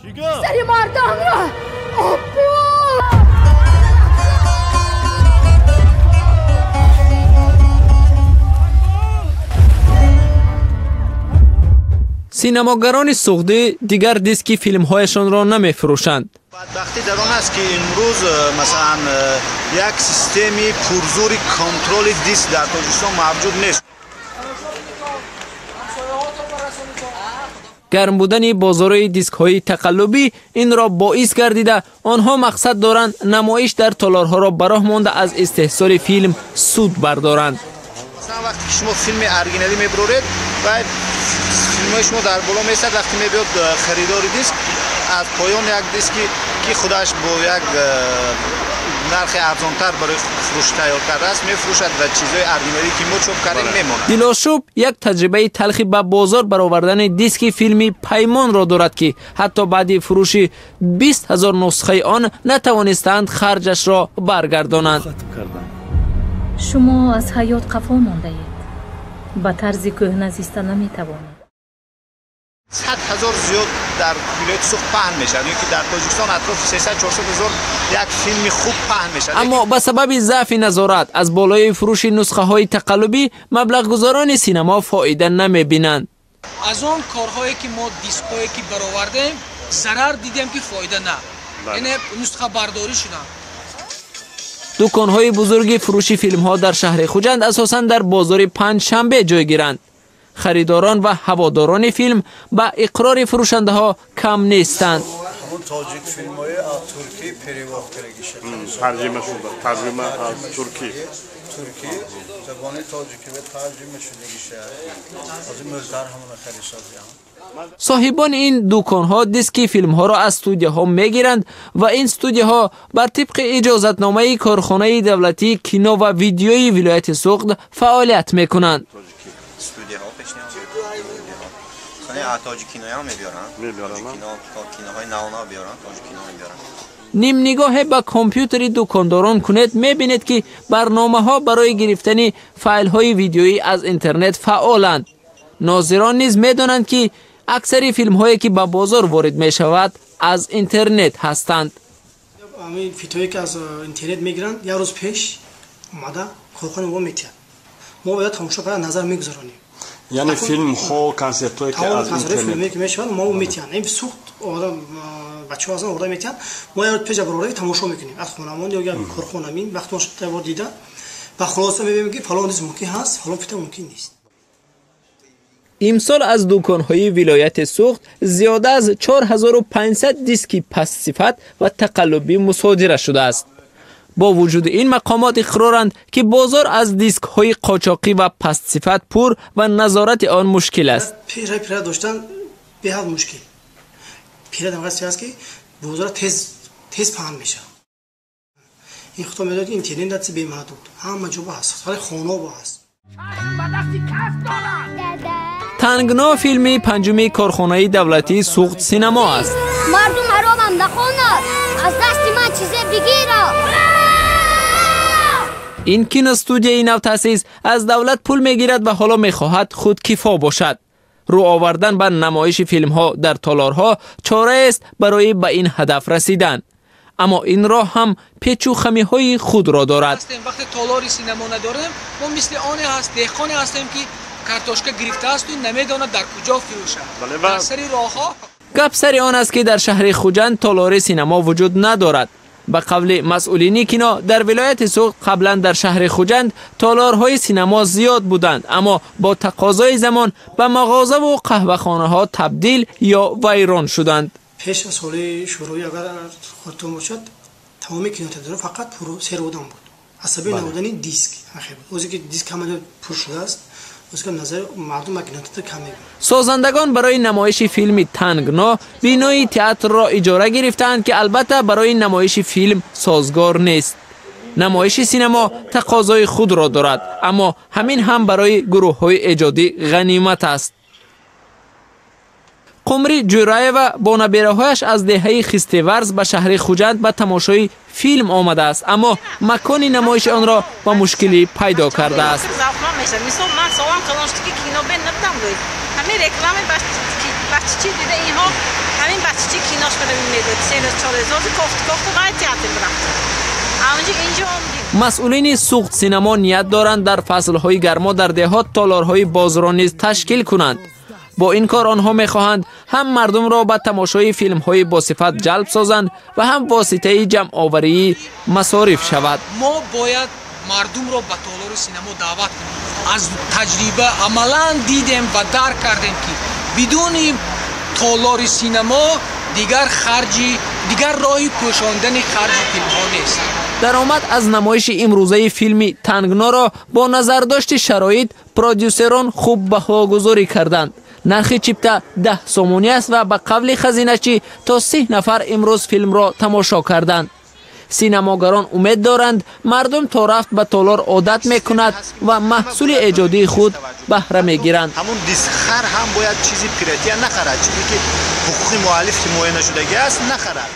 Сари мардонро оббо. Синамогарони суғдӣ дигар диски филмҳояшонро намефурӯшанд. Бадбахтӣ дар он аст, ки имрӯз, масалан, як системи пурзури контроли диск дар Тоҷикистон мавҷуд нест. Гарм будани бозорҳои дискҳои тақаллубӣ инро боис гардида, онҳо мақсад доранд намоиш дар толорҳоро ба роҳ монда, аз истеҳсоли филм суд бардоранд. Масалан, вақте ки шумо филми оригиналӣ мебуроред ва филмҳои шумо дар боло меистад, вақте мебиёд харидори диск, аз поён як диски, ки худаш бо як нархи арзонтар барои фурӯш тайёр кардааст, мефурӯшад ва чизҳои оригиналӣ, ки мо чоп кардем, мемонад. Дилошуб як таҷрибаи талхи ба бозор баровардани диски филми Паймонро дорад, ки ҳатто баъди фурӯши 20 000 нусхаи он натавонистаанд харҷашро баргардонанд. Шумо аз ҳаёт қафо мондаед, ба тарзи кӯҳна зиста наметавонед. 100 000 зиёд дар вилояти Суғд паҳн мешавад ё ки дар Тоҷикистон атрофи 300-400 ҳазор як филми хуб паҳн мешавад. Аммо ба сабаби заъфи назорат аз болои фурӯши нусхаҳои тақаллубӣ маблағгузорони синамо фоида намебинанд. Аз он корҳое, ки мо дискҳое ки баровардем, зарар дидем, ки фоида на, яъне нусхабардорӣ шудам. Дуконҳои бузурги фурӯши филмҳо дар шаҳри Хуҷанд асосан дар бозори Панҷшанбе ҷойгиранд. Харидорон ва ҳаводорони филм ба иқрори фурӯшандаҳо кам нестанд. Ҳамон тоҷик филмҳои аз туркӣ перевод карда. Тарҷима шуда, тарҷима аз туркӣ. Туркӣ забони тоҷикӣ ва тарҷима шудагиша, ҳозир мӯздар ҳамона харисозиям. Соҳибони ин дуконҳо диски филмҳоро аз студияҳо мегиранд ва ин студияҳо бар тибқи иҷозатномаи корхонаи давлатии кино ва видеои вилояти Суғд фаъолият мекунанд. Студияҳо пешниҳод, тоҷикиноям мебиёранд, киноҳои навнав биёранд, тоҷикино мебиёранд. Нимнигоҳе ба компютери дукондорон кунед, мебинед, ки барномаҳо барои гирифтани файлҳои видеоӣ аз интернет фаъоланд. Нозирон низ медонанд, ки аксари филмҳое, ки ба бозор ворид мешавад, аз интернет ҳастанд. Ҳамин фитое, ки аз интернет мегиранд, як рӯз пеш омада корхона мо метиҳад, мо бояд тамошо карда назар мегузаронем. Яъне филмҳо, консертҳое, ки аз интернет ки мешавад, мо метиҳанд, ин сухт бачаҳо аз орда метиҳанд, мо як рӯз пеш бароварда тамошо мекунем аз хонамон ё як корхонамин вақт бор дида, ба хулоса мебинем, ки фалон диз мумкин ҳаст, фалон фита мумкин нест. Имсол аз дуконҳои вилояти Суғд зиёда аз 4500 диски пастсифат ва тақаллубӣ мусодира шудааст. Бо вуҷуди ин, мақомот иқроранд, ки бозор аз дискҳои қочоқӣ ва пастсифат пур ва назорати он мушкил аст. Пира пира доштан беҳад мушкил. Пира дамғаси аст, ки бозора тез тез паҳн мешавад. Ин худо медонад, ки интернет бемаҳдуд ҳама ҷо ҳаст, вале хона ҳаст. Тангно филми панҷуми корхонаи давлатии Суғд синамо аст. Мардум ҳаромам нахонад, аз дасти ман чизе бигирад. Ин киностудияи навтаъсис аз давлат пул мегирад ва ҳоло мехоҳад худкифо бошад. Рӯ овардан ба намоиши филмҳо дар толорҳо чораест барои ба ин ҳадаф расидан, аммо ин роҳ ҳам печу хамиҳои худро дорад. Вақте толори синамо надорем, мо мисли оне ҳаст, деҳқоне ҳастем, ки картошка гирифтаасту намедонад дар куҷо фурӯшад, дар сари роҳҳо. Гап сари он аст, ки дар шаҳри Хуҷанд толори синамо вуҷуд надорад. Ба қавли масъулини кино дар вилояти Суғд, қаблан дар шаҳри Хуҷанд толорҳои синамо зиёд буданд, аммо бо тақозои замон ба мағозаву қаҳвахонаҳо табдил ё вайрон шуданд. Пеш аз соли шӯравӣ, агар хотиртон бошад, тамоми кинотеатрҳо фақат сер одам буд, аз сабаби набудани диск. Озе ки диск ҳама ҷо пур шудааст, назари мардум ба кинотеатр кам мебинад. Созандагон барои намоиши филми Тангно бинои театрро иҷора гирифтаанд, ки албатта барои намоиши филм созгор нест. Намоиши синамо тақозои худро дорад, аммо ҳамин ҳам барои гурӯҳҳои эҷодӣ ғанимат аст. Қумрӣ Ҷӯраева бо набераҳояш аз деҳаи Хистеварз ба шаҳри Хуҷанд ба тамошои филм омадааст, аммо макони намоиши онро ба мушкилӣ пайдо кардааст. Мисол, ман солам калон шуд, ки кино бен набудам, гӯй ҳамин реклами бачачи дида, инҳо ҳамин бачачи кинош буд, 3 рӯз, 4 рӯз. Ҳозир кофта кофта вай театр рафтем. Инҷо омадем. Масъулини Суғд синамо ният доранд дар фаслҳои гармо дар деҳот толорҳои бозро низ ташкил кунанд. Бо ин кор онҳо мехоҳанд ҳам мардумро ба тамошои филмҳои босифат ҷалб созанд ва ҳам воситаи ҷамъоварии масориф шавад. Мо бояд мардумро ба толори синамо даъват кунем. Аз таҷриба амалан дидем ва дарк кардем, ки бидуни толори синамо дигар харҷи, дигар роҳи пӯшондани харҷи филмҳо нест. Даромад аз намоиши имрӯзаи филми Тангноро бо назардошти шароит продюсерон хуб баҳогузорӣ карданд. Нархи чипта 10 сомонӣ аст ва ба қавли хазиначӣ то 30 нафар имрӯз филмро тамошо карданд. Синамогарон умед доранд, мардум то рафт ба толор одат мекунад ва маҳсули эҷодии худ баҳра мегиранд. Ҳамун дискхар ҳам бояд чизи пиратия нахарад, чизе ки ҳуқуқи муаллиф ҳимоя нашудагӣ аст, нахарад.